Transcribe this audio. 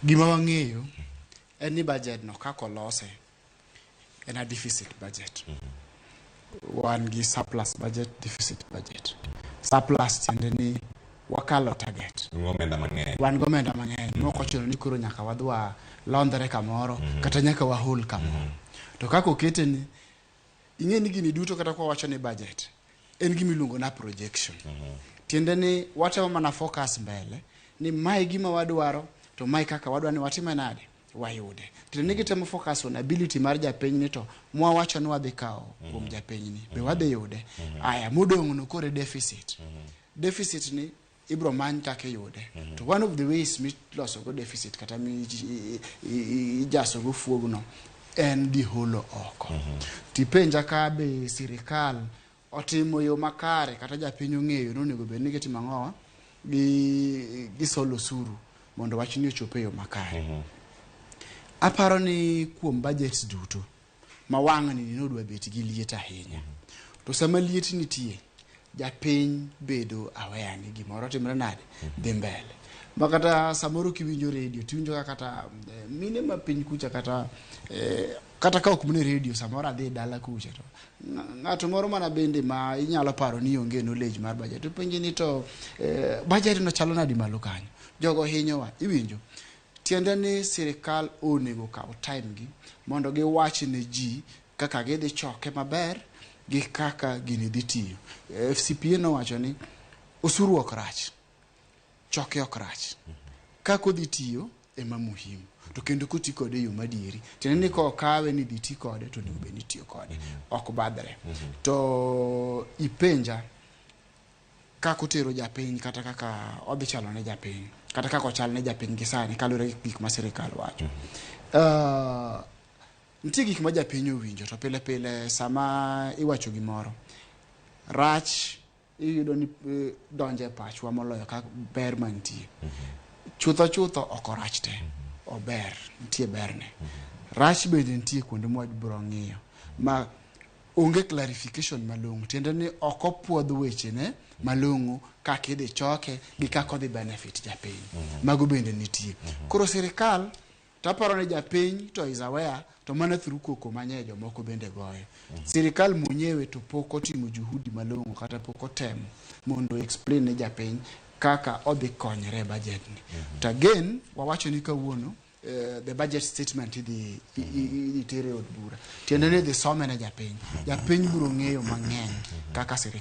Gima wang'eyo en ni budget no kaka olose en a deficit budget. Wan gi surplus budget, deficit budget. Surplus tiende ni wakalo target. Omenda mang'eny. Wan gi omenda mang'eny mok ochuno ni koro nyaka wadhi walondhre kamoro kata nyaka wahol kamoro. To kaka okete ni, ing'e ni gini duto kata kwa wacho ni budget en gima iluongo na projection. Tiende ni watemo mana focus mbele ni mae gima wadwaro to mae kaka wadwa ni watime nade wayude. Tiende ni gitemo focus on ability mar japiny ni to mwawacho ni wadhi kawo kuom japiny ni be wadhi yude. Aya modong' no koro e deficit. Deficit ni ibro many kaka iyude. To one of the ways miloso go deficit kata mijaso go fuogno en dhi holo oko. Tipenja ka be sirikal otimo yo makare kata japiny ong'eyo ni onego bed ni gitimo ang'owa gisolo osuru mondo wachni ochop e yo makare. Aparo ni kuom budgets duto ma wang'ni nodwa bet gi liet ahinya. To sama liet nitie, japiny bedo aware ni gimoro timre nade dhi mbele. Ma kata samoro kiwinjo redio tiwinjo ka kata mine ma piny kucha kata kata ka ok mane redio samoro adhi dala kucha to ng'ato moro mana bende ma inyalo paro ni onge knowledge mar budget to penji ni to budget no chalo nadi malo kanyo jogo hinyowa iwinjo. Tiende ni sirikal onego kaw time gi mondo giwach ne ji kaka gidhi choke maber gi kaka gini dhi tiyo. FCPA nowacho ni osuru ok rach, choke ok rach. Kaka odhi tiyo ema muhimu. To kendo koti kode e yo madieri. Tiende ni kokawe ni dhi ti kode to onego bed ni itiyo kode. Ok badhre. To ipenja kaka otero japiny kata kaka odhi chalo ne japiny kata kaka ochal ne japiny gi sani kaluwore gi gik ma sirikal wacho. Nitie gik ma japiny owinjo to pile pile sama iwacho gimoro rach iyudo ni donjo e pachwa moloyo ka ber mantie. Chutho chutho ok orach te, ober, nitie berne. Rach bende nitie kuonde ma wabiro ng'iyo ma onge clarification malong'o, tiende ni ok opuodh wechene malong'o kaka idhi choke gi kaka odhi benefit japiny. Mago bende nitie. Koro sirikal to aparo ni japiny to is aware to mana through koko manye jomoko bende goyo. Sirikal mwenyewe to pok otimo juhudi malong'o kata pok otemo mondo explain ne japiny kaka odhi konyre e budget ni. To again wawacho ni kawuono the budget statement idhi tere e od bura. Tiende ni idhi some ne japiny. Japiny biro ng'eyo mang'eny kaka sirikal.